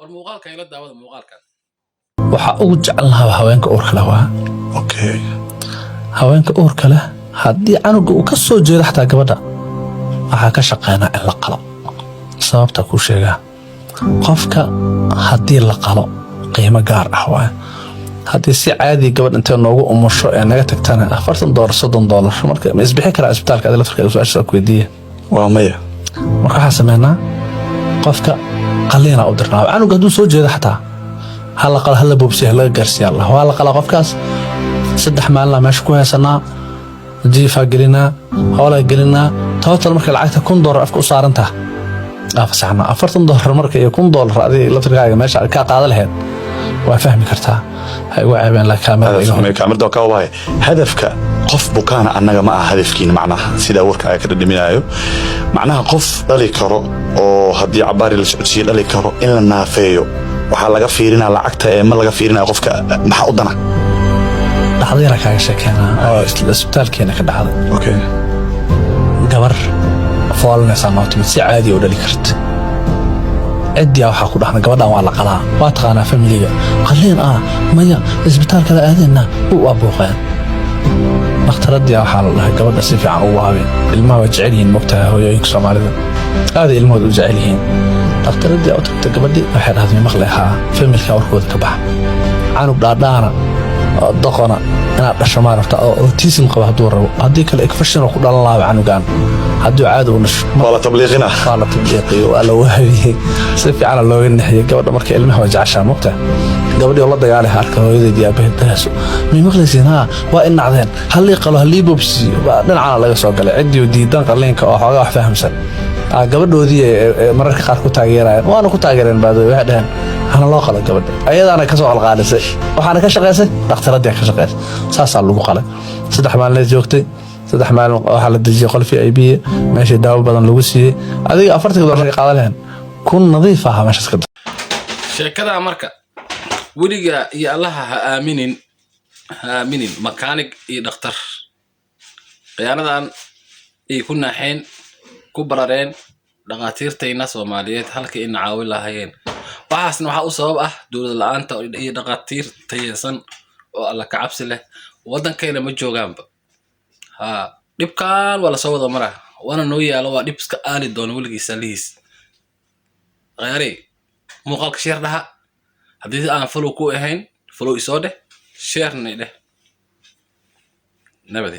War muuqaalkan ila daawada, muuqaalkan. Waxaa ugu jecel lahaa haweenka uurka leh waa haweenka uurka leh. Haddii canuga uu ka soo jeedo xataa gabadha, waxaa ka shaqeynaa in la qalo. Sababta kuu sheegaa, qofka haddii la qalo qiimo gaar ah waa. Haddii si caadi gabadh intay noogu umusho ee naga tagtana, $40, $30. Marka ma isbixin karaa isbitaalka? Adiga laftarkaaga su-aashaas ku weydiiya. Waa maya. Marka waxaa sameynaa, qofka qaliina u dirnaa. Canuga hadduu soo jeedo xataa, hala qalo, hala boobsiya, halaga gaarsiiya. Allah, waa la qalaa qofkaas. 3 maalina meesha ku haysanaa, jiifaa gelinaa, howlaa gelinaa. Total marka lacagta $1000 afka u saarantaa aa fasaxnaa. $40 marka iyo $1000 adiga laftarkaaga meesha kaa qaada lahayd waa fahmi kartaa. Ha igu ceebeen la kaamirada iga hor. Kaamirada waa ka wabahay. Hadafka qof bukaana annaga ma aha hadafkiina. Macnaha sida warka ay ka dhadhaminayo, macnaha qof dhali karo oo haddii cabaari la socodsiiyo dhali karo in la naafeeyo, waxaa laga fiirinaa lacagta ee ma laga fiirinaya qofka maxaa u dana. Dhacdo yara kaaga sheekeynaa oo isbitaalkeena ka dhacday. Gabar foolanaysaa noo timid, si caadi u dhali karta. Ciddiyaa waxaa ku dhahna, gabadhan waa la qalaa. Waa taqaanaa familiga, qaliin ah maya, isbitaalkala aadeenna waa buuqeen. Dhakhtaradii waxaa la dhahay, gabadha si fiican u waabi. Ilmaha waa jecel yihiin, mogtahay, hooyooyinka Soomaalida aaday ilmahooda u jecel yihiin. Dhakhtaradii u tagtay gabadhii, waxay dhahday, maqlay haa, familka warkooda ka baxa. Canug dhaadhaana oo doqona inaad dhasho maa rabta oo autism qaba? Hadduu rabo, haddii kale infection ku dhalan lahaa canugan hadduu caadi u dhasho. Waa la tabliiqina. Waa la tabliiqiyey, waa la waabiyey, si fiicana looga nixiyey gabadha. Marka ilmaha waa jeceshaa, mogta. Gabadhii oo la dagaalay arka hooyadeed iyo aabaheed dahaaso, may maqlaysiin? Haa, waa in nacdeen, halii qalo, halii boobsiiyo. Baa dhinacana laga soo galay ciddii diidan qaliinka oo xoogaa wax fahamsan. Gabadhoodii ay mararka qaar ku taageerayeen, waana ku taageereen baado. Waxay dhaheen, hana loo qalo gabadha. Ayadaana kasoo qalqaalisay, waxaana ka shaqaysay dhakhtaradii ka shaqaysay. Saasaa lagu qalay. 3 maalin joogtay. 3 maalin waxaa la dejiyey qol VIP, meeshii daawo badan lagu siiyey. Adiga $40 ay qaadan laheen, kun nadiif ah meeshaas ka. Sheekada marka, weliga iyo Allaha ha aaminin, ha aaminin makaanig iyo dhakhtar. Khiyaanadan ay ku naaxeen, ku barareen dhakhaatiirtayna Soomaaliyeed halkii ina caawin lahaayeen. Waxaasna waxaa u sabab ah dowlad la-aanta iyo dhakhaatiir tayeysan oo Alla ka cabsi leh waddankayna ma joogaanba. Ha, dhibkan waa lasoo wada maraa, waana noo yaalo, waa dhib iska aali doona weligiis alihiis. Khayaarey, muuqaalka share dhaha. Haddii aan follow ku ahayn, follow isoo dheh, sharena dheh. Nabadi.